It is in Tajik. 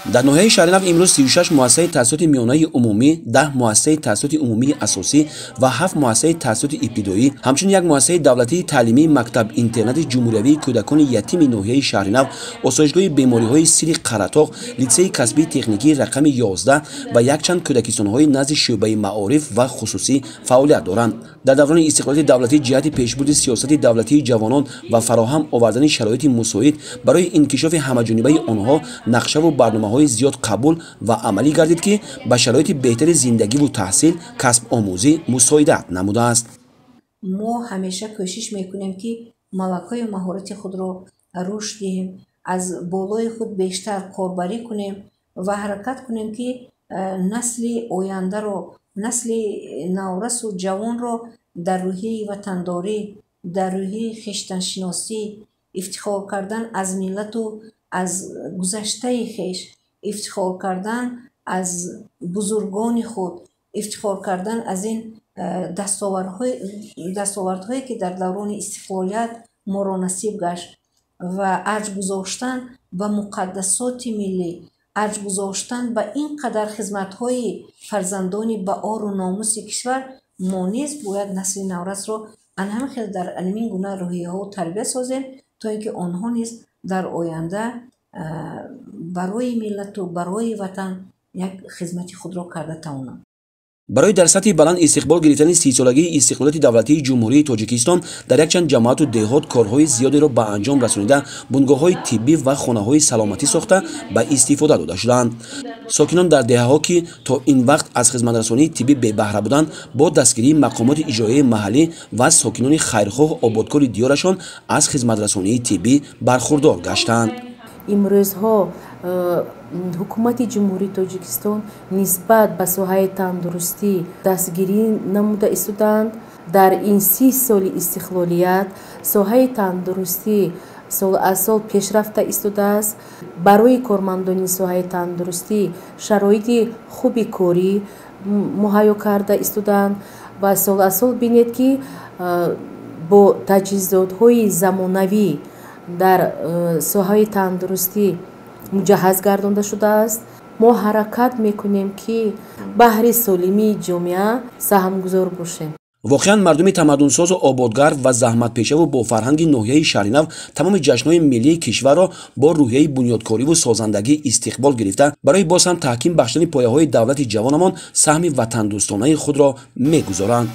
Дар ноҳияи Шаҳринав имрӯз 36 муассисаи таҳсилоти миёнаи умумӣ, 10 муассисаи таҳсилоти умумии асосӣ ва 7 муассисаи таҳсилоти ибтидоӣ, ҳамчунин як муассисаи давлатии таълимии мактаб-интернати ҷумҳуриявии кӯдакони ятими ноҳияи Шаҳринав, осоишгоҳи бемориҳои сири Қаратоғ, литсейи касбии техникии рақами 11 ва якчанд кӯдакистонҳои назди шӯъбаи маориф ва хусусӣ фаъолият доранд. Дар даврони истиқлолияти давлатӣ ҷиҳати пешбурди сиёсати давлатии ҷавонон ва фароҳам овардани шароити мусоид барои инкишофи ҳамаҷонибаи онҳо нақшаву барномаҳои зиёд қабул ва амалӣ гардид, ки ба шароити беҳтари зиндагиву таҳсил, касбомӯзӣ мусоидат намудааст. Мо ҳамеша кӯшиш мекунем, ки малакаю маҳорати худро рушд диҳем, аз болои худ бештар корбарӣ кунем ва ҳаракат кунем, ки насли ояндаро, насли наврасу ҷавонро дар рӯҳияи ватандорӣ, дар рӯҳияи хештаншиносӣ, ифтихор кардан аз миллату аз гузаштаи хеш, ифтихор кардан аз бузургони худ, ифтихор кардан аз ин дастовардҳое, ки дар даврони истиқлолият моро насиб гашт, ва арҷ гузоштан ба муқаддасоти миллӣ, арҷ гузоштан ба ин қадар хизматҳои фарзандони баору номуси кишвар, мо низ бояд насли наврасро ана ҳамин хел дар ҳамин гуна рӯҳияҳо тарбия созем, то ин ки онҳо низ дар оянда барои миллату барои ватан як хизмати худро карда тавонанд. Барои дар сатҳи баланд истиқбол гирифтани 30-солагии истиқлолияти давлатии Ҷумҳурии Тоҷикистон дар якчанд ҷамоату деҳот корҳои зиёдеро ба анҷом расонида, бунгоҳҳои тиббӣ ва хонаҳои саломатӣ сохта ба истифода дода шудаанд. Сокинон дар деҳаҳо, ки то ин вақт аз хизматрасонии тиббӣ бебаҳра буданд, бо дастгирии мақомоти иҷроияи маҳаллӣ ва сокинони хайрхоҳ ободкори диёрашон аз хизматрасонии тиббӣ бархурдор гаштанд. Имрӯзҳо ҳукумати Ҷумҳурии Тоҷикистон нисбат ба соҳаи тандурустӣ дастгирӣ намуда истодаанд. Дар ин 30 соли истиқлолият соҳаи тандурустӣ сол аз сол пешрафта истодааст. Барои кормандони соҳаи тандурустӣ шароити хуби корӣ муҳайё карда истодаанд ва сол аз сол бинед, ки бо таҷҳизотҳои замонавӣ дар соҳаи тандурустӣ муҷаҳҳаз гардонда шудааст. Мо ҳаракат мекунем, ки баҳри солимии ҷомеа саҳмгузор бошем. Воқеан, мардуми тамаддунсозу ободгар ва заҳматпешаву бо фарҳанги ноҳияи Шаҳринав тамоми ҷашнҳои миллии кишварро бо рӯҳияи бунёдкориву созандагӣ истиқбол гирифта, барои боз ҳам таҳким бахшидани пояҳои давлати ҷавонамон саҳми ватандӯстонаи худро мегузоранд.